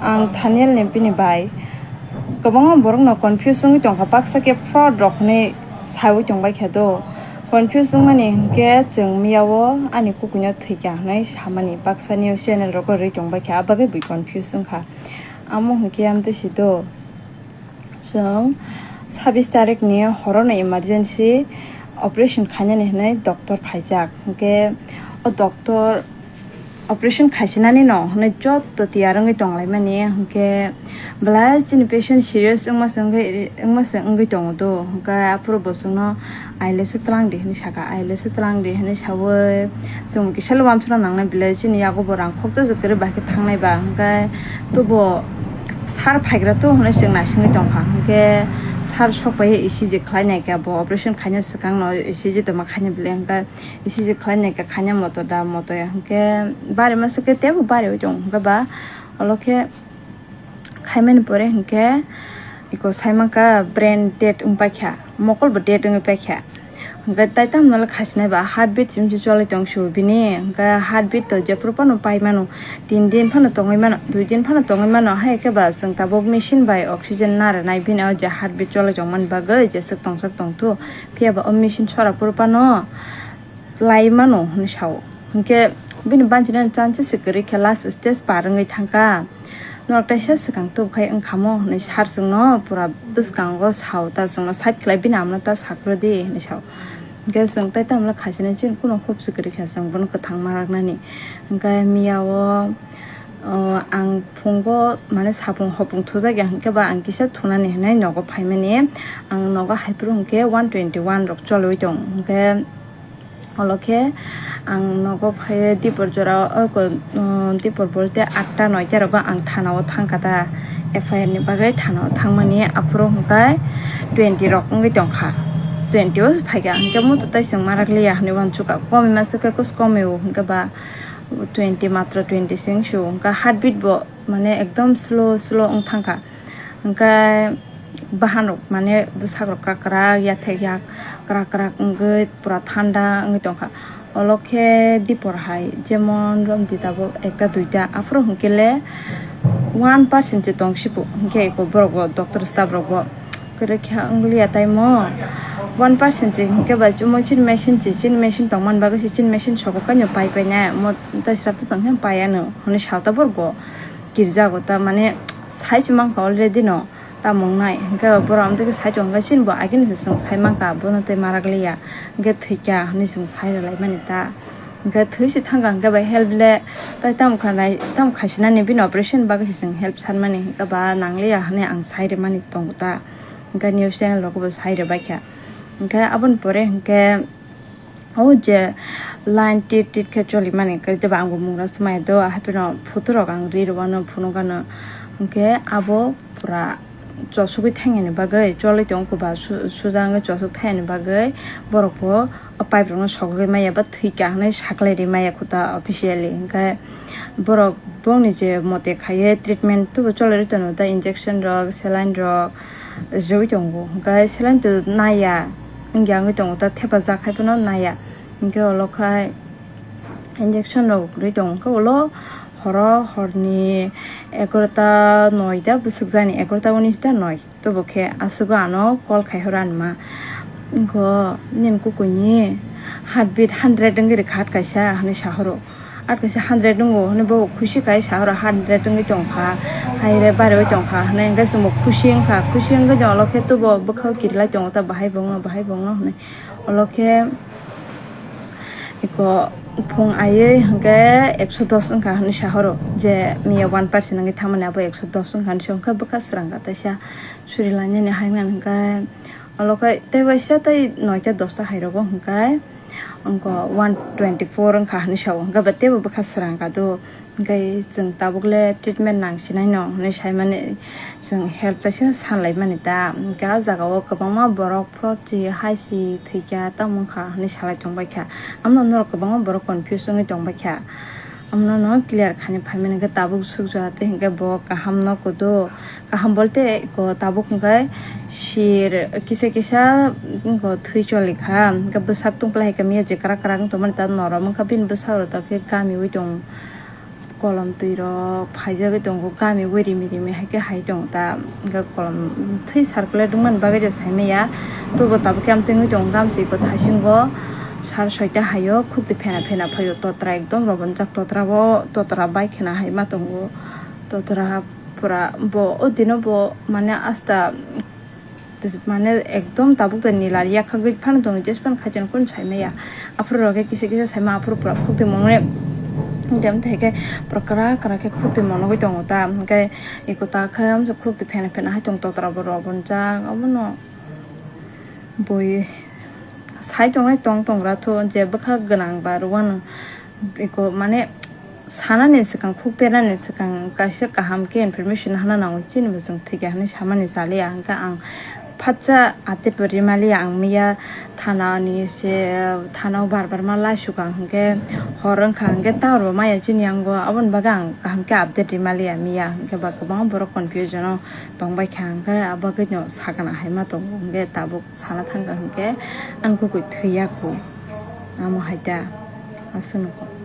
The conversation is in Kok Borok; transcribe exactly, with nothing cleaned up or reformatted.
Ang Thaniel ni bini bai. Kwbangma borokno confuse wngwi tongkha, baksa khe fraud rok hwnwi saiwi tongbaikha do. Confuse wngmani hinkhe chwng miyao ani kukuino thwikha hwnwi samani baksa news channel rogo rwi tongbaikha, abagwi bui confuse wngkha. Amo hinkhe amtwi si do. Chwng sabis tarikni horono emergency operation khainani hwnwi doctor phaijak. Hinkhe o doctor operation khaisinani no hwnwi jotto tiyar wngwi tonglaimani. Hinkhe belai chini patient serious wngma se wngwi, wngma se wngwi tongo do. Hinkhe aphuru bo chwngno, "Ailesu twlang di," hwnwi saka. "Ailesu twlang di," hwnwi sawi chwng kisa le uansukna nangnai, belai chini yago bo rang khokjak kwrwi bai khe thangnai ba. Hinkhe tubo sir phaigra to hwnwi chwng naisingwi tongkha. Hinkhe sir sokphai E C G khlainai khe, bo operation khaina swkangno E C G tongma khaina belai. Hinkhe E C G khlainai khe khaina moto da moto ya. Hinkhe bari masa khe teibo bari oi tongo. Hinkhe ba olo khe khaimani pore hinkhe iko saimankha brain dead wngpaikha, mokol bo dead wngwi paikha. Hinkhe tai tamo le khaisinai ba heartbeat simsi cholai tong su bini. Hinkhe heartbeat to jephuru phano pai mano, tin din phano tongwi mano, dui din phano tongwi mano. Hai khe ba chwng tabuk machine bai oxygen narwknai bini o je heartbeat cholai tongmani bagwi jeswk tongsak tongthu. Phiya ba o machine sora phuru phano lai mano hwnwi sao. Hinkhe bini banchinani chance se kwrwi khe last stage par wngwi thangkha. Norok teisa swkang tubkhai wngkhamo hwnwi sir chwngno pura bwskango sao, ta chwngno side khlai bini amno ta sakrodi hwnwi sao. Hinkhe chwng tai tamno khaisinai chini kuno hope se kwrwi kha chwng bono kwthang ma raknani. Hinkhe miyao, o, ang phungo mane sapung hopung thujak ya hinkhe ba ang kisa thunani hinwi nogo phaimani. Ang nogo haiphuru hinkhe one twenty one rok cholwi tong hinkhe. Olo khe ang nogo phai dipor jora o ko, um, dipor bolte atta noita rogo ang thana o thangkha ta, F I R ni bagwi thana o thangmani aphuru hwnkhe twenty rok wngwi tongkha, twenty o phaikha hinkhe muitu tai chwng marak liya hinwi uansukha, komi masukhe kus komi o hinkhe ba twenty matro twenty sing su hinkhe heartbeat bo mane ekdom slow slow wng thangkha. Hinkhe bahanrok mane bwsakrok kwrak kwrak yathek yak kwrak kwrak wngwi pura thanda wngwi tongkha. Olo khe dipor hai jemon romdi tabuk ekta duita aphuru hinkhe le one percent se tong sibu hinkhe eko borok bo doctor staff rok bo kwrwikha wngliya taimo one percent se hinkhe ba chini machine se chini machine tongmani bagwi se chini machine sobo kaino pai painai omo tei srapta tongkhe pai ano hinwi sao ta borok bo. Kirjago ta mane sai se mankha already no tamo wngnai hinkhe borok amtwi khe sai tongkha chini bo agini se chwng sai mankha bono tei marak liya hinkhe thwikha hinwi chwng sai rwlaimani ta hinkhe thwi se thangkha hinkhe bai help le tai tamo khanai tamo khaisinani bini operation bagwi se chwng help sanmani hinkhe ba nangliya hinwi ang sai rwmani tongo ta hinkhe news channel rogo bo sai rwbaikha hinkhe aboni pore hinkhe. O je line tit tit khe cholimani kwrwi tei bo ang bo mungrok swmai do, hapheno photo rok ang ri rwano phunukgano. Hinkhe abo pura chosugwi thangyani bagwi cholwi tongo ba su-, suja wngwi chosuk thangyani bagwi borok bo o pipe rokno sogwi maya ba thwikha hinwi saklai ri maya khuta officially. Hinkhe borok bongni je mote khaiwi treatment tubu cholai ri tongo tei injection rok, saline rok. Rwui tongo, hinkhe saline to naiya, wngya wngwi tongo, ta thepajak hai phano naiya, hinkhe olo khai injection rok rwui tongo, hinkhe ulo horo horni egarota noita bwswk jani, egarota unis ta noi, tobo khe aswgo ano call khai horo ani ma, wngkha nini kukuini heartbeat hundred wngwi rwkha hat kaisa hinwi sa horo. Ar kaisa hundred wngo hwnwi bo khusi khai sa horo, hundred wngwi tongkha, hai re bariwi tongkha hwnwi hwnkhe chwngbo khusi wngkha, khusi wngwi tong ulo khe tubo bwkhao kirilai tongo ta bahai bo wngo, bahai bo wngo hwnwi. Ulo khe eko phung aiwi hwnkhe ekso dos wngkha hwnwi sa horo, je miya one percent wngwi thangmani abo ekso dos wngkha hwnwi sa hwnkhe bwkha swrang kha taisa suri lainani hai wngkha hwnkhe. Ulo khe tei waisa tei noita dosta hai rogo hwnkhe. Wngkha one twenty four wngkha hinwi sao, hwnkhe ba teibo bwkha swrang kha do. Hwnkhe chwng tabuk le treatment nang sinai no hinwi saimani, chwng help kaisa sanlaimani ta. Hwnkhe ah jagao kwbangma borok fraud si, hai si, thwikha, tamo wngkha hinwi salai tongbaikha. Amno norok kwbangma borok confuse wngwi tongbaikha. Amno no clear khaina phaimani hwnkhe tabuk sukjak tei hwnkhe bo kaham no kudu. Kaham bolte ko tabuk hwnkhe sir kisa kisa wngkha thwi choli kha, hwnkhe bwsak tungpla hai khe miya je kwrak kwrak wng tongmani ta norom wngkha bini bwsarok ta khe kamiui tongo. Kolom twi rok phaijagwi tongo, gami o rimi rimi hai khe hai tongo ta, hwnkhe kolom thwi circulate wngmani bagwi rw saimaya. Tobo tabuk khe amtwngwi tongo, gamsi iko thaisingo sar soita haio khukti phena phena phaio, totra ekdom robonjak, totra bo, totra bai khena hai ma tongo, totra pura bo o dino bo mane asta. Mane ekdom tabuk de nila yakhagwi phano tongo, jespan khaijano kun saimaya. Aphuru rok khe kisa kisa saima, aphuru pura khukti mwnwi. Hwnkhe amtwi hai khe pura kwrak kwrak khe khukti monogwi tongo ta. Hwnkhe eko ta khe amsa khukti phena phena hai tong, totra bo rw bonjak, obono bui sai tongnai tong tongra tho, je bwkha gwnang ba rwano. Eko mane sanani swkang, khuk pernani swkang kaisa kaham khe information hana nango, chini bo chwng thwikha hinwi samani chaliya, hwnkhe ang phatsa update bo rimaliya. Ang miya thana ni se, thana o bar bar ma laisukha, hwnkhe hor wngkha, hwnkhe tower bo maya chini yango, aboni bagwi ang kaham khe update rimaliya miya, hwnkhe ba kwbangma borok confusion o tongbaikha, hwnkhe abo bagwino sakana hai ma tongo, hwnkhe tabuk sana thangkha, hwnkhe ang kwkwi thwiya kho, amo hai ta aswk nokho.